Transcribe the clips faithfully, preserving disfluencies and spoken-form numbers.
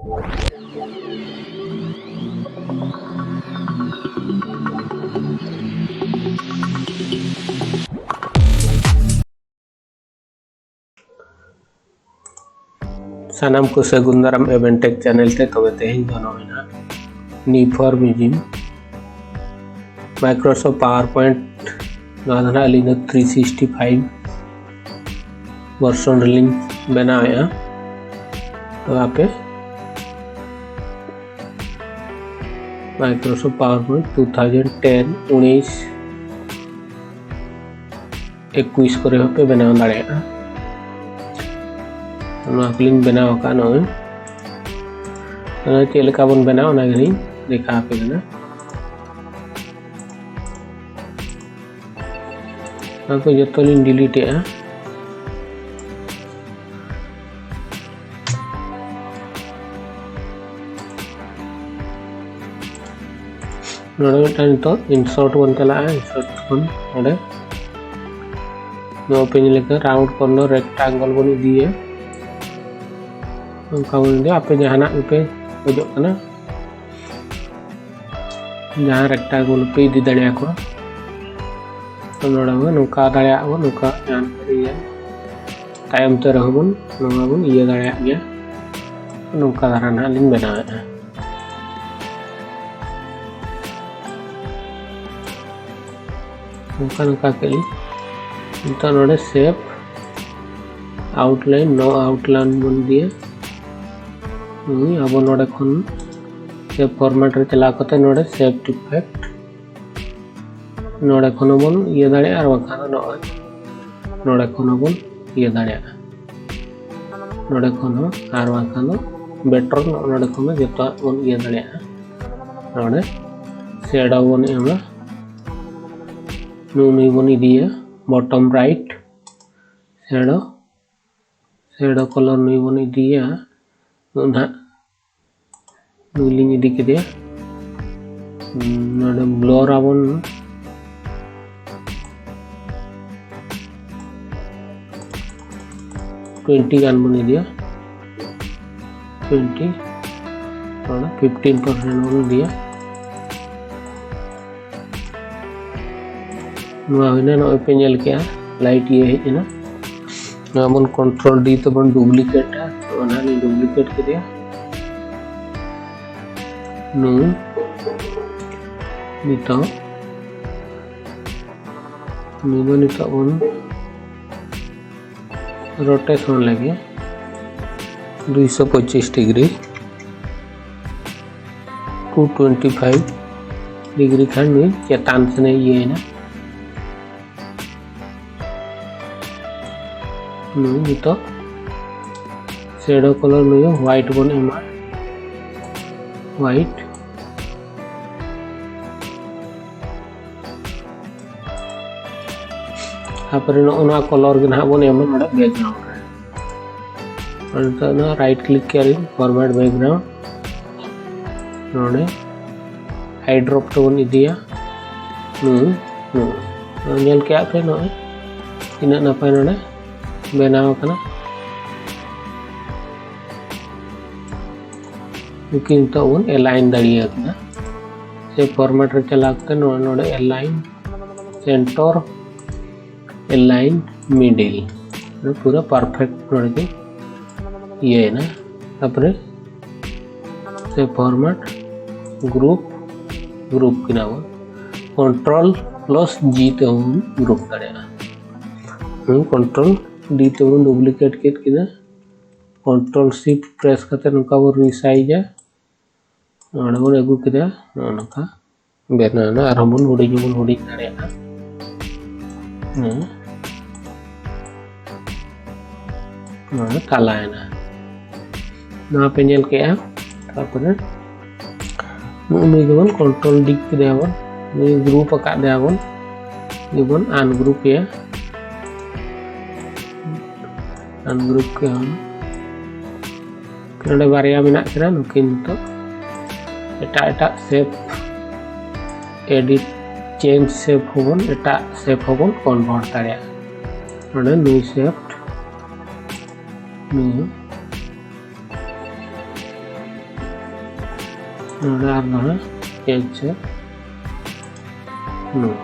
ᱥᱟᱱᱟᱢ ᱠᱚ ᱥᱟᱹᱜᱩᱱ ᱫᱟᱨᱟᱢ ᱮᱵᱷᱮᱱ ᱴᱮᱠ ᱪᱮᱱᱮᱞ ᱛᱮ᱾ ᱛᱚᱵᱮ ᱛᱮᱦᱮᱧ ᱫᱚ ᱱᱚᱜᱼᱚᱭ ᱱᱟᱦᱟᱜ ᱱᱤᱭᱩ ᱯᱷᱚᱨ ᱢᱤᱡᱤᱢ ᱢᱟᱭᱠᱨᱳᱥᱚᱯᱷᱴ ᱯᱟᱣᱟᱨ ᱯᱚᱭᱮᱱᱴ, ᱱᱚᱣᱟ ᱫᱚ ᱱᱟᱦᱟᱜ ᱟᱹᱞᱤᱧ ᱫᱚ ᱛᱷᱨᱤ ᱥᱤᱠᱥᱴᱤ ᱯᱷᱟᱭᱤᱵᱷ ᱵᱷᱟᱨᱥᱚᱱ ᱨᱮᱞᱤᱧ ᱵᱮᱱᱟᱣᱮᱫᱼᱟ᱾ ᱛᱚ ᱟᱯᱮ Microsoft PowerPoint two thousand ten, ᱩᱱᱤᱥ, ᱮᱠᱩᱥ ᱠᱚᱨᱮ ᱦᱚᱸᱯᱮ ᱵᱮᱱᱟᱣ ᱫᱟᱲᱮᱭᱟᱜᱼᱟ᱾ ᱱᱚᱣᱟ ᱠᱚᱞᱤᱧ ᱵᱮᱱᱟᱣ ᱟᱠᱟᱫᱼᱟ ᱱᱚᱜᱼᱚᱭ᱾ ᱟᱫᱚ ᱪᱮᱫ ᱞᱮᱠᱟ ᱵᱚᱱ ᱵᱮᱱᱟᱣᱟ ᱚᱱᱟ ᱜᱮᱞᱤᱧ ᱫᱮᱠᱷᱟᱣ ᱟᱯᱮ ᱠᱟᱱᱟ᱾ ᱱᱚᱣᱟ ᱠᱚ ᱡᱚᱛᱚ ᱞᱤᱧ ᱰᱤᱞᱤᱴ ᱮᱜᱼᱟ᱾ ᱱᱚᱰᱮ ᱢᱤᱫᱴᱟᱝ ᱱᱤᱛᱚᱜ ᱤᱱᱥᱟᱨᱴ ᱵᱚᱱ ᱪᱟᱞᱟᱜᱼᱟ᱾ ᱤᱱᱥᱟᱨᱴ ᱠᱷᱚᱱ ᱱᱚᱰᱮ ᱱᱚᱣᱟ ᱯᱮ ᱧᱮᱞ ᱞᱮᱠᱟ ᱨᱟᱣᱩᱱᱰ ᱠᱚᱨᱱᱟᱨ ᱨᱮᱠᱴᱟᱝᱜᱚᱞ ᱵᱚᱱ ᱤᱫᱤᱭᱟ᱾ ᱱᱚᱝᱠᱟ ᱵᱚᱱ ᱤᱫᱤᱭᱟ᱾ ᱟᱯᱮ ᱡᱟᱦᱟᱱᱟᱜ ᱜᱮᱯᱮ ᱠᱷᱚᱡᱚᱜ ᱠᱟᱱᱟ, ᱡᱟᱦᱟᱸ ᱨᱮᱠᱴᱟᱝᱜᱚᱞ ᱯᱮ ᱤᱫᱤ ᱫᱟᱲᱮᱭᱟᱠᱚᱣᱟ᱾ ᱛᱚ ᱱᱚᱰᱮ ᱵᱚᱱ ᱱᱚᱝᱠᱟ ᱫᱟᱲᱮᱭᱟᱜ ᱵᱚᱱ, ᱱᱚᱝᱠᱟ ᱡᱟᱦᱟᱱ ᱤᱭᱟᱹ ᱛᱟᱭᱚᱢ ᱛᱮ ᱨᱮᱦᱚᱸ ᱵᱚᱱ ᱱᱚᱣᱟ ᱵᱚᱱ ᱤᱭᱟᱹ ᱫᱟᱲᱮᱭᱟᱜ ᱜᱮᱭᱟ᱾ ᱱᱚᱝᱠᱟ ᱫᱷᱟᱨᱟ ᱱᱟᱦᱟᱜ ᱞᱤᱧ ᱵᱮᱱᱟᱣᱮᱫᱼᱟ᱾ ᱱᱚᱝᱠᱟ ᱱᱚᱝᱠᱟ ᱠᱮᱫ ᱞᱤᱧ᱾ ᱱᱤᱛᱚᱜ ᱱᱚᱰᱮ ᱥᱮᱯ ᱟᱣᱩᱴᱞᱟᱭᱤᱱ, ᱱᱳ ᱟᱣᱩᱴᱞᱟᱭᱤᱱ ᱵᱚᱱ ᱤᱫᱤᱭᱟ᱾ ᱱᱩᱭ ᱟᱵᱚ ᱱᱚᱰᱮ ᱠᱷᱚᱱ ᱥᱮᱯ ᱯᱷᱚᱨᱢᱮᱴ ᱨᱮ ᱪᱟᱞᱟᱣ ᱠᱟᱛᱮ ᱱᱚᱰᱮ ᱥᱮᱯ ᱤᱯᱷᱮᱠᱴ, ᱱᱚᱰᱮ ᱠᱷᱚᱱ ᱦᱚᱸᱵᱚᱱ ᱤᱭᱟᱹ ᱫᱟᱲᱮᱭᱟᱜᱼᱟ, ᱟᱨ ᱵᱟᱝᱠᱷᱟᱱ ᱫᱚ ᱱᱚᱜᱼᱚᱭ ᱱᱚᱰᱮ ᱠᱷᱚᱱ ᱦᱚᱸᱵᱚᱱ ᱤᱭᱟᱹ ᱫᱟᱲᱮᱭᱟᱜᱼᱟ᱾ ᱱᱚᱰᱮ ᱠᱷᱚᱱ ᱦᱚᱸ, ᱟᱨ ᱵᱟᱝᱠᱷᱟᱱ ᱫᱚ ᱵᱮᱴᱟᱨ ᱱᱚᱜᱼᱚ ᱱᱚᱰᱮ ᱠᱷᱚᱱ ᱦᱚᱸ ᱡᱚᱛᱚᱣᱟᱜ ᱵᱚᱱ ᱤᱭᱟᱹ ᱫᱟᱲᱮᱭᱟᱜᱼᱟ᱾ ᱱᱚᱰᱮ ᱥᱮᱰᱳ ᱵᱚᱱ ᱮᱢᱟ, ᱱᱩᱜᱼᱩ ᱱᱩᱭ ᱵᱚᱱ ᱤᱫᱤᱭᱟ ᱵᱚᱴᱚᱢ ᱨᱟᱭᱤᱴ, ᱥᱮᱰᱳ, ᱥᱮᱰᱳ ᱠᱟᱞᱟᱨ ᱱᱩᱭ ᱵᱚᱱ ᱤᱫᱤᱭᱟ᱾ ᱱᱚᱜᱼᱚ ᱱᱟᱦᱟᱜ ᱱᱩᱭ ᱞᱤᱧ ᱤᱫᱤ ᱠᱮᱫᱮᱭᱟ᱾ ᱦᱩᱸ, ᱱᱚᱰᱮ ᱵᱞᱚᱨ ᱟᱵᱚᱱ ᱴᱩᱭᱮᱱᱴᱤ ᱜᱟᱱ ᱵᱚᱱ ᱤᱫᱤᱭᱟ᱾ ᱴᱩᱭᱮᱱᱴᱤ, ᱚᱱᱟ ᱯᱷᱤᱯᱴᱤᱱ ᱯᱟᱨᱥᱮᱱᱴ ᱵᱚᱱ ᱤᱫᱤᱭᱟ᱾ ᱱᱚᱣᱟ ᱦᱩᱭᱱᱟ, ᱱᱚᱜᱼᱚᱭ ᱯᱮ ᱧᱮᱞ ᱠᱮᱜᱼᱟ ᱞᱟᱭᱤᱴ ᱤᱭᱟᱹ ᱦᱮᱡ ᱮᱱᱟ᱾ ᱱᱚᱣᱟ ᱵᱚᱱ ᱠᱚᱱᱴᱨᱳᱞ ᱰᱤ ᱛᱮᱵᱚᱱ ᱰᱩᱯᱞᱤᱠᱮᱴᱟ, ᱛᱚ ᱚᱱᱟ ᱞᱤᱧ ᱰᱩᱯᱞᱤᱠᱮᱴ ᱠᱮᱫᱮᱭᱟ᱾ ᱱᱩᱭ ᱱᱤᱛᱚᱜ, ᱱᱩᱭ ᱫᱚ ᱱᱤᱛᱚᱜ ᱵᱚᱱ ᱨᱳᱴᱮᱥᱚᱱ ᱞᱮᱜᱮ ᱫᱩᱭᱥᱚ ᱯᱚᱸᱪᱤᱥ degree, two twenty five degree ᱠᱷᱟᱱ ᱱᱩᱭ ᱪᱮᱛᱟᱱ ᱥᱮᱱᱮ ᱤᱭᱟᱹᱭᱮᱱᱟ᱾ ᱱᱩᱭ ᱱᱤᱛᱚᱜ ᱥᱮᱰᱳ ᱠᱟᱞᱟᱨ ᱱᱩᱭ ᱦᱚᱸ ᱦᱳᱣᱟᱭᱤᱴ ᱵᱚᱱ ᱮᱢᱟ, ᱦᱳᱣᱟᱭᱤᱴ᱾ ᱛᱟᱨᱯᱚᱨᱮ ᱱᱚᱜᱼᱚ ᱱᱚᱣᱟ ᱠᱟᱞᱟᱨ ᱜᱮ ᱱᱟᱦᱟᱜ ᱵᱚᱱ ᱮᱢᱟ ᱱᱚᱰᱮ ᱵᱮᱠᱜᱨᱟᱣᱩᱱᱰ ᱨᱮ᱾ ᱟᱨ ᱱᱤᱛᱚᱜ ᱱᱚᱣᱟ ᱨᱟᱭᱤᱴ ᱠᱞᱤᱠ ᱠᱮᱭᱟ ᱞᱤᱧ, ᱯᱷᱚᱨᱢᱮᱴ ᱵᱮᱠᱜᱨᱟᱣᱩᱱᱰ, ᱱᱚᱰᱮ ᱟᱭ ᱰᱨᱚᱯ ᱛᱮᱵᱚᱱ ᱤᱫᱤᱭᱟ᱾ ᱱᱩᱭ, ᱱᱩᱭ᱾ ᱱᱚᱜᱼᱚᱭ ᱧᱮᱞ ᱠᱮᱜᱼᱟ ᱯᱮ ᱱᱚᱜᱼᱚᱭ ᱛᱤᱱᱟᱹᱜ ᱱᱟᱯᱟᱭ ᱱᱚᱰᱮ ᱵᱮᱱᱟᱣ ᱟᱠᱟᱱᱟ᱾ ᱱᱩᱠᱤᱱ ᱱᱤᱛᱚᱜ ᱵᱚᱱ ᱮᱞᱟᱭᱤᱱ ᱫᱟᱲᱮᱭᱟᱠᱤᱱᱟ᱾ ᱥᱮ ᱯᱷᱚᱨᱢᱮᱴ ᱨᱮ ᱪᱟᱞᱟᱣ ᱠᱟᱛᱮ ᱱᱚᱣᱟ ᱱᱚᱰᱮ ᱮᱞᱟᱭᱤᱱ ᱥᱮᱱᱴᱚᱨ, ᱮᱞᱟᱭᱤᱱ ᱢᱤᱰᱤᱞ, ᱯᱩᱨᱟᱹ ᱯᱟᱨᱯᱷᱮᱠᱴ ᱱᱚᱰᱮ ᱜᱮ ᱤᱭᱟᱹᱭᱮᱱᱟ᱾ ᱛᱟᱨᱯᱚᱨᱮ ᱥᱮ ᱯᱷᱚᱨᱢᱮᱴ ᱜᱨᱩᱯ, ᱜᱨᱩᱯ ᱠᱤᱱᱟ ᱵᱚᱱ, ᱠᱚᱱᱴᱨᱳᱞ ᱯᱞᱟᱥ ᱡᱤ ᱛᱮᱦᱚᱸ ᱵᱚᱱ ᱜᱨᱩᱯ ᱫᱟᱲᱮᱭᱟᱜᱼᱟ᱾ ᱦᱩᱸ, ᱠᱚᱱᱴᱨᱳᱞ ᱰᱤ ᱛᱮᱵᱚᱱ ᱰᱩᱯᱞᱤᱠᱮᱴ ᱠᱮᱫ ᱠᱤᱱᱟ᱾ ᱠᱚᱱᱴᱨᱳᱞ ᱥᱤᱯᱴ ᱯᱨᱮᱥ ᱠᱟᱛᱮ ᱱᱚᱝᱠᱟ ᱵᱚᱱ ᱨᱤᱥᱟᱭᱤᱡᱟ᱾ ᱱᱚᱰᱮ ᱵᱚᱱ ᱟᱹᱜᱩ ᱠᱮᱫᱟ, ᱱᱚᱜᱼᱚ ᱱᱚᱝᱠᱟ ᱵᱮᱱᱟᱣ ᱮᱱᱟ᱾ ᱟᱨᱦᱚᱸ ᱵᱚᱱ ᱦᱩᱰᱤᱧ ᱦᱚᱸᱵᱚᱱ ᱦᱩᱰᱤᱧ ᱫᱟᱲᱮᱭᱟᱜᱼᱟ᱾ ᱦᱮᱸ, ᱱᱚᱣᱟ ᱫᱚ ᱛᱟᱞᱟᱭᱮᱱᱟ᱾ ᱱᱚᱣᱟ ᱯᱮ ᱧᱮᱞ ᱠᱮᱜᱼᱟ᱾ ᱛᱟᱨᱯᱚᱨᱮ ᱱᱩᱜᱼᱩ ᱱᱩᱭ ᱫᱚᱵᱚᱱ ᱠᱚᱱᱴᱨᱳᱞ ᱰᱤ ᱠᱮᱫᱮᱭᱟ ᱵᱚᱱ, ᱱᱩᱭ ᱜᱨᱩᱯ ᱟᱠᱟᱫ ᱫᱮᱭᱟ ᱵᱚᱱ, ᱱᱩᱭ ᱵᱚᱱ ᱟᱱᱜᱨᱩᱯ ᱮᱭᱟ᱾ ᱟᱱᱜᱨᱩᱯ ᱠᱮᱫᱟ ᱵᱚᱱ᱾ ᱱᱚᱰᱮ ᱵᱟᱨᱭᱟ ᱢᱮᱱᱟᱜ ᱠᱤᱱᱟ, ᱱᱩᱠᱤᱱ ᱱᱤᱛᱚᱜ ᱮᱴᱟᱜ ᱮᱴᱟᱜ ᱥᱮᱯ ᱮᱰᱤᱴ, ᱪᱮᱧᱡᱽ ᱥᱮᱯ ᱦᱚᱸᱵᱚᱱ, ᱮᱴᱟᱜ ᱥᱮᱯ ᱦᱚᱸᱵᱚᱱ ᱠᱚᱱᱵᱷᱟᱨᱴ ᱫᱟᱲᱮᱭᱟᱜᱼᱟ᱾ ᱱᱚᱰᱮ ᱱᱩᱭ ᱥᱮᱯ, ᱱᱩᱭ ᱦᱚᱸ ᱱᱚᱰᱮ ᱟᱨ ᱱᱚᱰᱮ change shape, ᱱᱚᱣᱟ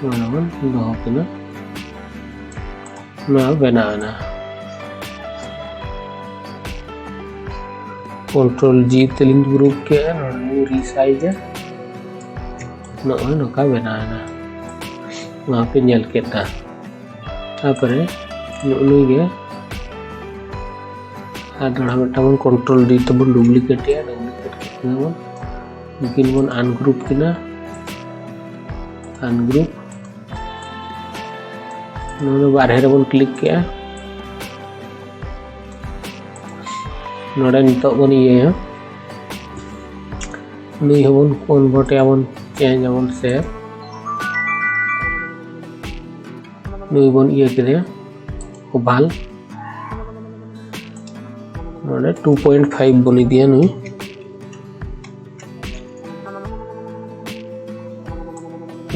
ᱱᱚᱰᱮ ᱵᱚᱱ ᱫᱚᱦᱚ ᱠᱤᱱᱟ᱾ ᱱᱚᱣᱟ ᱵᱮᱱᱟᱣ ᱮᱱᱟ᱾ Control G ᱛᱮᱞᱤᱧ group ᱠᱮᱜᱼᱟ, ᱱᱚᱰᱮ ᱞᱤᱧ resize ᱮ, ᱱᱚᱜᱼᱚᱭ ᱱᱚᱝᱠᱟ ᱵᱮᱱᱟᱣ ᱮᱱᱟ᱾ ᱱᱚᱣᱟ ᱯᱮ ᱧᱮᱞ ᱠᱮᱫᱟ᱾ ᱛᱟᱨᱯᱚᱨᱮ ᱱᱚᱜᱼᱚ ᱱᱩᱭ ᱜᱮ ᱟᱨ ᱫᱚᱦᱲᱟ ᱢᱤᱫᱴᱟᱝ ᱵᱚᱱ Control D ᱛᱮᱵᱚᱱ duplicate ᱮᱜᱼᱟ, duplicate ᱠᱮᱫ ᱠᱤᱱᱟ ᱵᱚᱱ, ᱩᱱᱠᱤᱱ ᱵᱚᱱ ungroup ᱠᱤᱱᱟ, ungroup᱾ ᱱᱚᱣᱟ ᱫᱚ ᱵᱟᱨᱦᱮ ᱨᱮᱵᱚᱱ click ᱠᱮᱜᱼᱟ᱾ ᱱᱚᱰᱮ ᱱᱤᱛᱚᱜ ᱵᱚᱱ ᱤᱭᱟᱹᱭᱟ, ᱱᱩᱭ ᱦᱚᱸᱵᱚᱱ convert ᱮᱭᱟ ᱵᱚᱱ, change ᱟᱵᱚᱱ shape᱾ ᱱᱩᱭ ᱵᱚᱱ ᱤᱭᱟᱹ ᱠᱮᱫᱮᱭᱟ oval᱾ ᱱᱚᱰᱮ two point five ᱵᱚᱱ ᱤᱫᱤᱭᱟ ᱱᱩᱭ᱾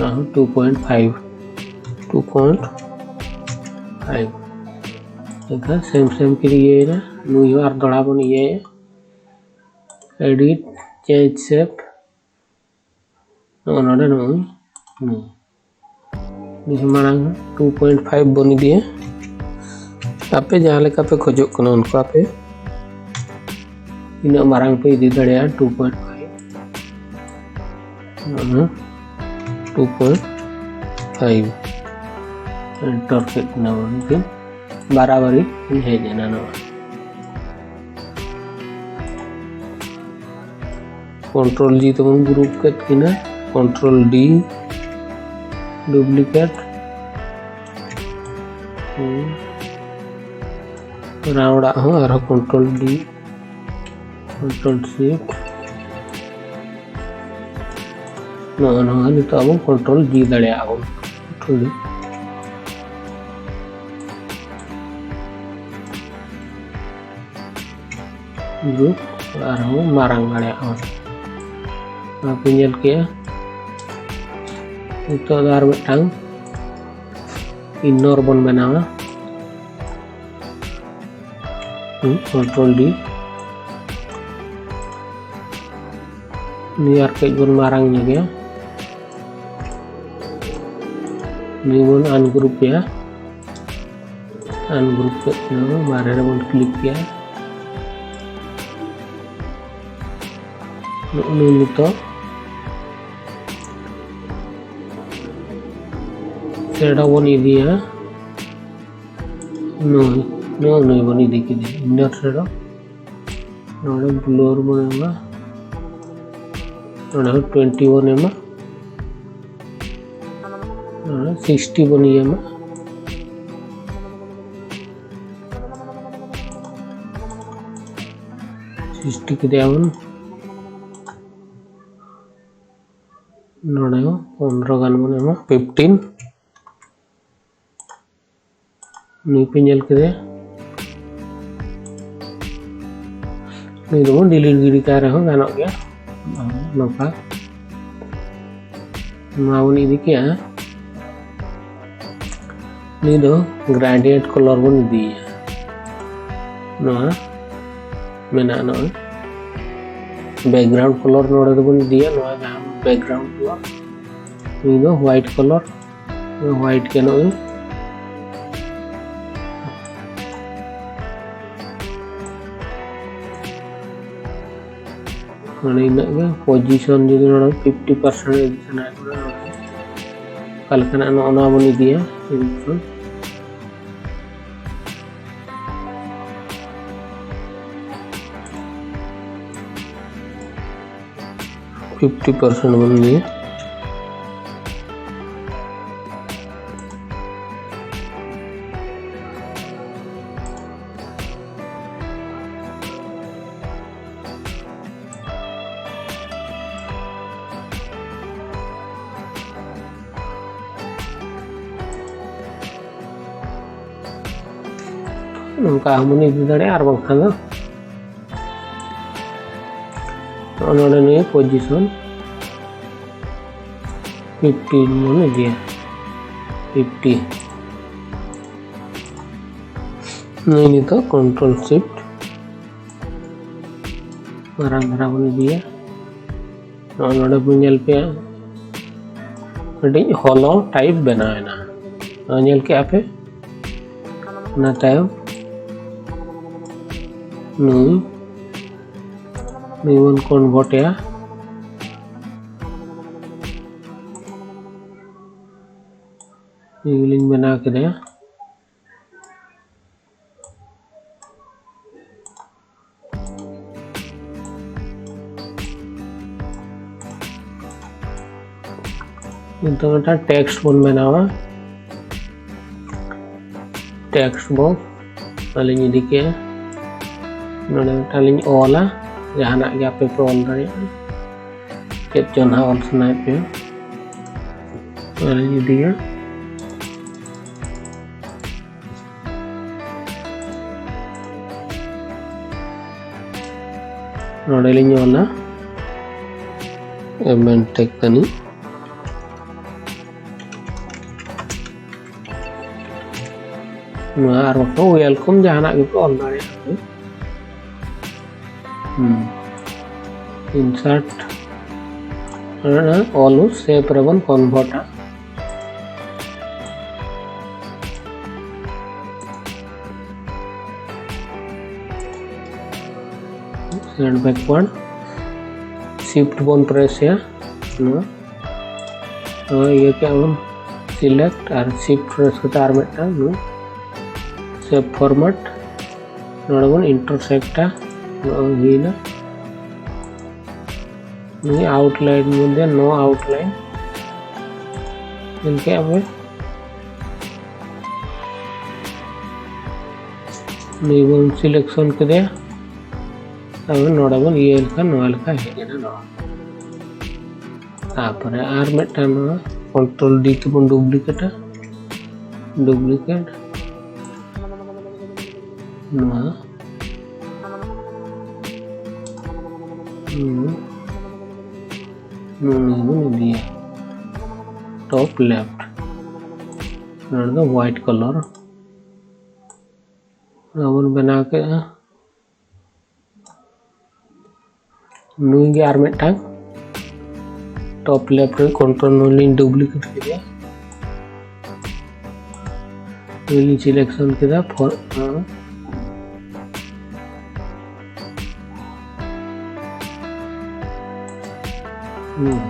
ᱟᱨᱦᱚᱸ two point five, two point five᱾ ᱮᱱᱠᱷᱟᱱ same same ᱠᱤᱱ ᱤᱭᱟᱹᱭᱮᱱᱟ᱾ ᱱᱩᱭ ᱦᱚᱸ ᱟᱨ ᱫᱚᱦᱲᱟ ᱵᱚᱱ ᱤᱭᱟᱹᱭᱟ, edit, change shape᱾ ᱱᱚᱜᱼᱚ ᱱᱚᱰᱮ ᱱᱚᱜᱼᱚᱭ ᱱᱩᱭ, ᱱᱩᱭ ᱦᱚᱸ ᱢᱟᱲᱟᱝ two point five ᱵᱚᱱ ᱤᱫᱤᱭᱟ᱾ ᱟᱯᱮ ᱡᱟᱦᱟᱸ ᱞᱮᱠᱟ ᱯᱮ ᱠᱷᱚᱡᱚᱜ ᱠᱟᱱᱟ ᱚᱱᱠᱟ ᱯᱮ ᱛᱤᱱᱟᱹᱜ ᱢᱟᱨᱟᱝ ᱯᱮ ᱤᱫᱤ ᱫᱟᱲᱮᱭᱟᱜᱼᱟ, two point five᱾ ᱱᱚᱜᱼᱚ ᱱᱚᱣᱟ two point five enter ᱠᱮᱫ ᱠᱤᱱᱟ ᱵᱚᱱ, ᱩᱱᱠᱤᱱ ᱵᱟᱨᱟᱵᱟᱨᱤ ᱠᱤᱱ ᱦᱮᱡ ᱮᱱᱟ᱾ ᱱᱚᱣᱟ Control G ᱛᱮᱵᱚᱱ group ᱠᱮᱫ ᱠᱤᱱᱟ, Control D, duplicate, ᱦᱩᱸ, round ᱟᱜ ᱦᱚᱸ ᱟᱨᱦᱚᱸ Control D, Control Shift, ᱱᱚᱜᱼᱚ ᱱᱚᱣᱟ ᱱᱤᱛᱚᱜ ᱟᱵᱚ Control G ᱫᱟᱲᱮᱭᱟᱜᱼᱟ ᱵᱚᱱ, Control D᱾ Group ᱟᱨᱦᱚᱸ ᱢᱟᱨᱟᱝ ᱫᱟᱲᱮᱭᱟᱜᱼᱟ ᱵᱚᱱ᱾ ᱱᱚᱣᱟ ᱯᱮ ᱧᱮᱞ ᱠᱮᱜᱼᱟ᱾ ᱱᱤᱛᱚᱜ ᱫᱚ ᱟᱨ ᱢᱤᱫᱴᱟᱝ inner ᱵᱚᱱ ᱵᱮᱱᱟᱣᱟ᱾ ᱦᱩᱸ, Control D, ᱱᱤᱭᱟᱹ ᱟᱨ ᱠᱟᱹᱡ ᱵᱚᱱ ᱢᱟᱨᱟᱝ ᱧᱚᱜᱮᱭᱟ᱾ ᱱᱤᱭᱟᱹ ᱵᱚᱱ ᱟᱱᱜᱨᱩᱯᱮᱭᱟ᱾ ᱟᱱᱜᱨᱩᱯ ᱠᱮᱫ ᱠᱷᱟᱱ ᱵᱟᱨᱦᱮ ᱨᱮᱵᱚᱱ ᱠᱞᱤᱠ ᱠᱮᱭᱟ᱾ ᱱᱩᱜᱼᱩ ᱱᱩᱭ ᱱᱤᱛᱚᱜ ᱥᱮᱰᱳ ᱵᱚᱱ ᱤᱫᱤᱭᱟ᱾ ᱱᱩᱭ, ᱱᱩᱭ, ᱱᱩᱭ ᱵᱚᱱ ᱤᱫᱤ ᱠᱮᱫᱮᱭᱟ inner shadow᱾ ᱱᱚᱰᱮ blur ᱵᱚᱱ ᱮᱢᱟ, ᱱᱚᱰᱮ ᱦᱚᱸ twenty ᱵᱚᱱ ᱮᱢᱟ, ᱱᱚᱰᱮ sixty ᱵᱚᱱ ᱤᱭᱟᱹ ᱢᱟ, sixty ᱠᱮᱫᱮᱭᱟ ᱵᱚᱱ᱾ ᱱᱚᱰᱮ ᱦᱚᱸ ᱯᱚᱱᱨᱚ ᱜᱟᱱ ᱵᱚᱱ ᱮᱢᱟ, fifteen᱾ ᱱᱩᱭ ᱯᱮ ᱧᱮᱞ ᱠᱮᱫᱮᱭᱟ, ᱱᱩᱭ ᱫᱚᱵᱚᱱ delete ᱜᱤᱰᱤ ᱠᱟᱜ ᱨᱮᱦᱚᱸ ᱜᱟᱱᱚᱜ ᱜᱮᱭᱟ᱾ ᱱᱚᱝᱠᱟ ᱱᱚᱣᱟ ᱵᱚᱱ ᱤᱫᱤ ᱠᱮᱜᱼᱟ᱾ ᱱᱩᱭ ᱫᱚ gradient color ᱵᱚᱱ ᱤᱫᱤᱭᱮᱭᱟ᱾ ᱱᱚᱣᱟ ᱢᱮᱱᱟᱜᱼᱟ ᱱᱚᱜᱼᱚᱭ background color, ᱱᱚᱰᱮ ᱫᱚᱵᱚᱱ ᱤᱫᱤᱭᱟ ᱱᱚᱣᱟ ᱡᱟᱦᱟᱸ background color᱾ ᱱᱩᱭ ᱫᱚ white color, white ᱜᱮ ᱱᱚᱜᱼᱚᱭ᱾ ᱢᱟᱱᱮ ᱤᱱᱟᱹᱜ ᱜᱮ᱾ position ᱡᱩᱫᱤ ᱱᱚᱰᱮ fifty percent ᱤᱫᱤ ᱥᱟᱱᱟᱭᱮᱫ ᱵᱚᱱᱟ, ᱱᱚᱰᱮ ᱚᱠᱟ ᱞᱮᱠᱟᱱᱟᱜ ᱱᱚᱜᱼᱚ ᱱᱚᱣᱟ ᱵᱚᱱ ᱤᱫᱤᱭᱟ, position᱾ fifty percent ᱵᱚᱱ ᱤᱫᱤᱭᱟ᱾ ᱱᱚᱝᱠᱟ ᱦᱚᱸᱵᱚᱱ ᱤᱫᱤ ᱫᱟᱲᱮᱭᱟᱜᱼᱟ, ᱟᱨ ᱵᱟᱝᱠᱷᱟᱱ ᱫᱚ ᱱᱚᱜᱼᱚ ᱱᱚᱰᱮ ᱱᱤᱭᱟᱹ position fifty ᱵᱚᱱ ᱤᱫᱤᱭᱟ, fifty᱾ ᱱᱩᱭ ᱱᱤᱛᱚᱜ control shift ᱢᱟᱨᱟᱝ ᱫᱷᱟᱨᱟ ᱵᱚᱱ ᱤᱫᱤᱭᱟ᱾ ᱱᱚᱜᱼᱚᱭ ᱱᱚᱰᱮ ᱵᱚᱱ ᱧᱮᱞ ᱯᱮᱭᱟ, ᱢᱤᱫᱴᱤᱡ hollow type ᱵᱮᱱᱟᱣ ᱮᱱᱟ᱾ ᱱᱚᱣᱟ ᱧᱮᱞ ᱠᱮᱜᱼᱟ ᱯᱮ? ᱚᱱᱟ ᱛᱟᱭᱚᱢ ᱱᱩᱭ, ᱱᱩᱭ ᱵᱚᱱ convert ᱮᱭᱟ᱾ ᱱᱩᱭ ᱜᱮᱞᱤᱧ ᱵᱮᱱᱟᱣ ᱠᱮᱫᱮᱭᱟ᱾ ᱱᱤᱛᱚᱜ ᱢᱤᱫᱴᱟᱝ text ᱵᱚᱱ ᱵᱮᱱᱟᱣᱟ᱾ Text box ᱟᱹᱞᱤᱧ ᱤᱫᱤ ᱠᱮᱜᱼᱟ᱾ ᱱᱚᱰᱮ ᱢᱤᱫᱴᱟᱝ ᱞᱤᱧ ᱚᱞᱟ, ᱡᱟᱦᱟᱱᱟᱜ ᱜᱮ ᱟᱯᱮ ᱯᱮ ᱚᱞ ᱫᱟᱲᱮᱭᱟᱜᱼᱟ, ᱪᱮᱫ ᱪᱚ ᱱᱟᱦᱟᱜ ᱚᱞ ᱥᱟᱱᱟᱭᱮᱫ ᱯᱮᱭᱟ᱾ ᱟᱹᱞᱤᱧ ᱤᱫᱤᱭᱟ᱾ ᱱᱚᱰᱮ ᱞᱤᱧ ᱚᱞᱟ ᱮᱢᱮᱱ ᱴᱮᱠ ᱛᱟᱹᱱᱤᱡ᱾ ᱱᱚᱣᱟ ᱟᱨ ᱵᱟᱠᱷᱟᱱ welcome ᱡᱟᱦᱟᱱᱟᱜ ᱜᱮᱯᱮ ᱚᱞ ᱫᱟᱲᱮᱭᱟᱜᱼᱟ ᱯᱮ᱾ ᱦᱩᱸ᱾ Insert, ᱚᱱᱟ ᱚᱞ ᱥᱮᱯ ᱨᱮᱵᱚᱱ convert ᱟ᱾ Send backward, shift ᱵᱚᱱ press ᱮᱭᱟ, ᱱᱚᱣᱟ, ᱱᱚᱣᱟ ᱤᱭᱟᱹ ᱠᱮᱜᱼᱟ ᱵᱚᱱ select ᱟᱨ shift press ᱠᱟᱛᱮ ᱟᱨ ᱢᱤᱫᱴᱟᱝ ᱱᱚᱣᱟ shape format ᱱᱚᱰᱮ ᱵᱚᱱ intersect ᱟ, ᱱᱚᱜᱼᱚᱭ ᱦᱩᱭᱱᱟ᱾ ᱱᱩᱭ outline ᱵᱚᱱ ᱤᱫᱤᱭᱟ, no outline᱾ ᱧᱮᱞ ᱠᱮᱜᱼᱟ ᱯᱮ? ᱱᱩᱭ ᱵᱚᱱ selection ᱠᱮᱫᱮᱭᱟ᱾ ᱛᱟᱨᱯᱚᱨᱮ ᱱᱚᱰᱮ ᱵᱚᱱ ᱤᱭᱟᱹ ᱞᱮᱠᱷᱟᱱ ᱱᱚᱣᱟ ᱞᱮᱠᱟ ᱦᱮᱡ ᱮᱱᱟ ᱱᱚᱣᱟ᱾ ᱛᱟᱨᱯᱚᱨᱮ ᱟᱨ ᱢᱤᱫᱴᱟᱝ ᱱᱚᱣᱟ control D ᱛᱮᱵᱚᱱ duplicate ᱟ᱾ Duplicate᱾ ᱱᱚᱣᱟ᱾ ᱦᱩᱸ᱾ ᱱᱚᱣᱟ ᱵᱚᱱ ᱤᱫᱤᱭᱟ top left᱾ ᱱᱚᱰᱮ ᱫᱚ white color᱾ ᱱᱚᱣᱟ ᱵᱚᱱ ᱵᱮᱱᱟᱣ ᱠᱮᱜᱼᱟ᱾ ᱱᱩᱭ ᱜᱮ ᱟᱨ ᱢᱤᱫᱴᱟᱝ Top left ᱨᱮ control ᱱᱚᱣᱟ ᱞᱤᱧ duplicate ᱠᱮᱫᱟ, ᱱᱚᱣᱟ ᱞᱤᱧ selection ᱠᱮᱫᱟ, for ᱦᱩᱸ᱾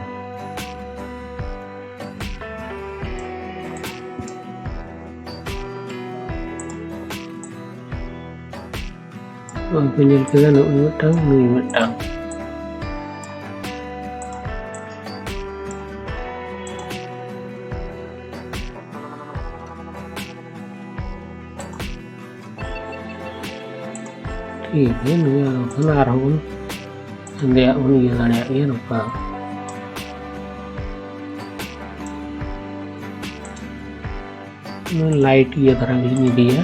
ᱱᱚᱜᱼᱚᱭ ᱯᱮ ᱧᱮᱞ ᱠᱮᱫᱟ, ᱱᱩᱭ ᱢᱤᱫᱴᱟᱝ, ᱱᱩᱭ ᱢᱤᱫᱴᱟᱝ᱾ ᱴᱷᱤᱠ ᱜᱮᱭᱟ, ᱱᱩᱭ ᱟᱨ ᱵᱟᱠᱷᱟᱱ ᱟᱨᱦᱚᱸ ᱵᱚᱱ ᱦᱮᱸᱫᱮᱭᱟᱜ ᱵᱚᱱ ᱤᱭᱟᱹ ᱫᱟᱲᱮᱭᱟᱜ ᱜᱮᱭᱟ ᱱᱚᱝᱠᱟ᱾ ᱞᱟᱭᱤᱴ ᱤᱭᱟᱹ ᱫᱷᱟᱨᱟ ᱜᱮᱞᱤᱧ ᱤᱫᱤᱭᱟ᱾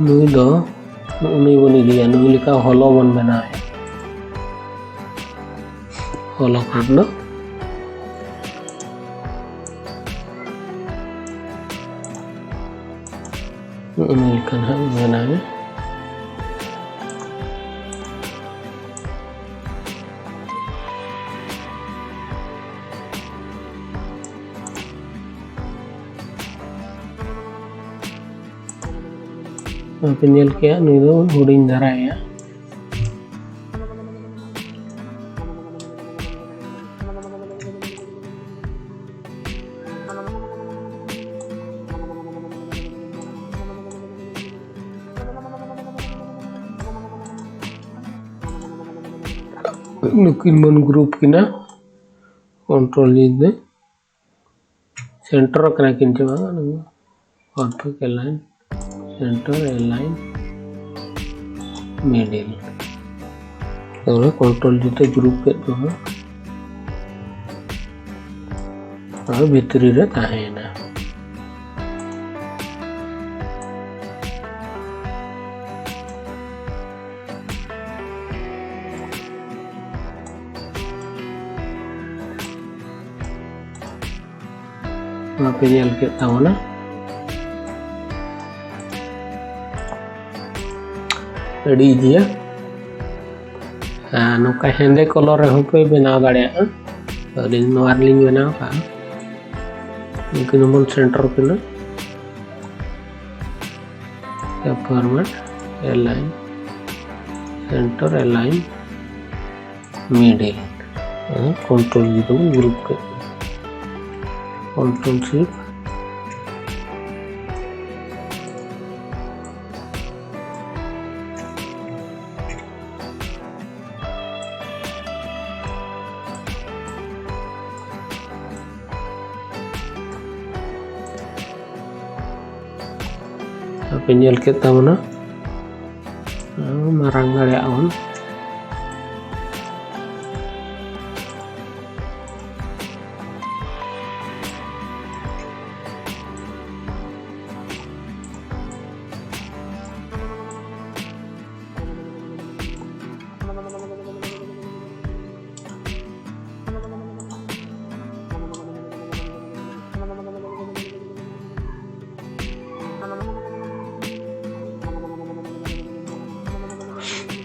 ᱱᱩᱭ ᱫᱚ ᱱᱩᱭ ᱵᱚᱱ ᱤᱫᱤᱭᱟ, ᱱᱩᱭ ᱞᱮᱠᱟ hollow ᱵᱚᱱ ᱵᱮᱱᱟᱣᱟ᱾ Hollow ᱠᱷᱟᱱ ᱫᱚ ᱱᱚᱜᱼᱚ ᱱᱚᱝᱠᱟ ᱱᱟᱦᱟᱜ ᱵᱮᱱᱟᱣ ᱢᱮ᱾ ᱱᱚᱣᱟ ᱯᱮ ᱧᱮᱞ ᱠᱮᱜᱼᱟ, ᱱᱩᱭ ᱫᱚ ᱦᱩᱰᱤᱧ ᱫᱷᱟᱨᱟᱭᱟ᱾ ᱱᱩᱠᱤᱱ ᱵᱚᱱ group ᱠᱤᱱᱟ, control G ᱛᱮ᱾ Center ᱠᱟᱱᱟ ᱠᱤᱱ ᱪᱮ ᱵᱟᱝ? Perfect align, center align, middle. ᱛᱟᱦᱞᱮ control G ᱛᱮ group ᱠᱮᱫ ᱠᱚᱣᱟ᱾ ᱟᱨ ᱵᱷᱤᱛᱨᱤ ᱨᱮ ᱛᱟᱦᱮᱸᱭᱮᱱᱟ᱾ ᱱᱚᱣᱟ ᱯᱮ ᱧᱮᱞ ᱠᱮᱫ ᱛᱟᱵᱚᱱᱟ᱾ ᱟᱹᱰᱤ ᱤᱡᱤᱭᱟ᱾ ᱟᱨ ᱱᱚᱝᱠᱟ ᱦᱮᱸᱫᱮ ᱠᱟᱞᱟᱨ ᱨᱮᱦᱚᱸ ᱯᱮ ᱵᱮᱱᱟᱣ ᱫᱟᱲᱮᱭᱟᱜᱼᱟ᱾ ᱟᱹᱞᱤᱧ ᱱᱚᱣᱟ ᱨᱮᱞᱤᱧ ᱵᱮᱱᱟᱣ ᱠᱟᱜᱼᱟ᱾ ᱱᱩᱠᱤᱱ ᱦᱚᱸᱵᱚᱱ ᱥᱮᱱᱴᱟᱨ ᱠᱤᱱᱟ᱾ Format, align, centre, align, middle. Control G ᱛᱮᱵᱚᱱ ᱜᱨᱩᱯ ᱠᱮᱫ᱾ Control shift. ᱟᱯᱮ ᱧᱮᱞ ᱠᱮᱫ ᱛᱟᱵᱚᱱᱟ, ᱢᱟᱨᱟᱝ ᱫᱟᱲᱮᱭᱟᱜᱼᱟ ᱵᱚᱱ᱾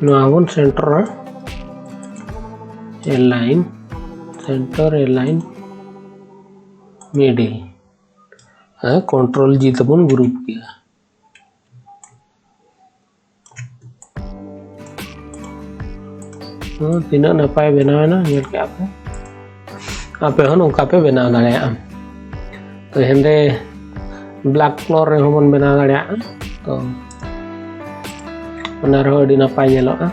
ᱱᱚᱣᱟ ᱵᱚᱱ ᱥᱮᱱᱴᱟᱨᱟ, align, centre, align, middle. Control G ᱛᱮᱵᱚᱱ ᱜᱨᱩᱯ ᱠᱮᱜᱼᱟ᱾ ᱦᱚᱸ, ᱛᱤᱱᱟᱹᱜ ᱱᱟᱯᱟᱭ ᱵᱮᱱᱟᱣ ᱮᱱᱟ, ᱧᱮᱞ ᱠᱮᱜᱼᱟ ᱯᱮ᱾ ᱟᱯᱮ ᱦᱚᱸ ᱱᱚᱝᱠᱟ ᱯᱮ ᱵᱮᱱᱟᱣ ᱫᱟᱲᱮᱭᱟᱜᱼᱟ᱾ ᱛᱚ, ᱦᱮᱸᱫᱮ ᱵᱞᱮᱠ ᱠᱟᱞᱟᱨ ᱨᱮᱦᱚᱸ ᱵᱚᱱ ᱵᱮᱱᱟᱣ ᱫᱟᱲᱮᱭᱟᱜᱼᱟ᱾ ᱛᱚ, ᱚᱱᱟ ᱨᱮᱦᱚᱸ ᱟᱹᱰᱤ ᱱᱟᱯᱟᱭ ᱧᱮᱞᱚᱜᱼᱟ᱾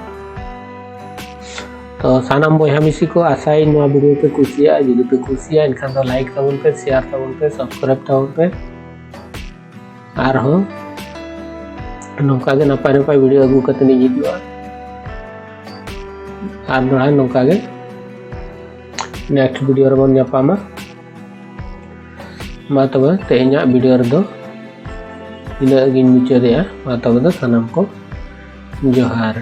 ᱛᱚ, ᱥᱟᱱᱟᱢ ᱵᱚᱭᱦᱟ ᱢᱤᱥᱤ ᱠᱚ, ᱟᱥᱟᱭᱟᱹᱧ ᱱᱚᱣᱟ ᱵᱷᱤᱰᱤᱭᱳ ᱯᱮ ᱠᱩᱥᱤᱭᱟᱜᱼᱟ᱾ ᱡᱩᱫᱤ ᱯᱮ ᱠᱩᱥᱤᱭᱟᱜᱼᱟ, ᱮᱱᱠᱷᱟᱱ ᱫᱚ ᱞᱟᱭᱤᱠ ᱛᱟᱵᱚᱱ ᱯᱮ, ᱥᱮᱭᱟᱨ ᱛᱟᱵᱚᱱ ᱯᱮ, ᱥᱟᱵᱥᱠᱨᱟᱭᱤᱵ ᱛᱟᱵᱚᱱ ᱯᱮ᱾ ᱟᱨᱦᱚᱸ ᱱᱚᱝᱠᱟ ᱜᱮ ᱱᱟᱯᱟᱭ ᱱᱟᱯᱟᱭ ᱵᱷᱤᱰᱤᱭᱳ ᱟᱹᱜᱩ ᱠᱟᱛᱮ ᱞᱤᱧ ᱦᱤᱡᱩᱜᱼᱟ᱾ ᱟᱨ ᱫᱚᱲᱦᱟ ᱱᱚᱝᱠᱟ ᱜᱮ ᱱᱮᱠᱥᱴ ᱵᱷᱤᱰᱤᱭᱳ ᱨᱮᱵᱚᱱ ᱧᱟᱯᱟᱢᱟ᱾ ᱢᱟ ᱛᱚᱵᱮ ᱛᱮᱦᱮᱧᱟᱜ ᱵᱷᱤᱰᱤᱭᱳ ᱨᱮᱫᱚ ᱤᱱᱟᱹᱜ ᱜᱤᱧ ᱢᱩᱪᱟᱹᱫᱮᱜᱼᱟ᱾ ᱢᱟ ᱛᱚᱵᱮ ᱫᱚ ᱥᱟᱱᱟᱢ ᱠᱚ ᱡᱚᱦᱟᱨ᱾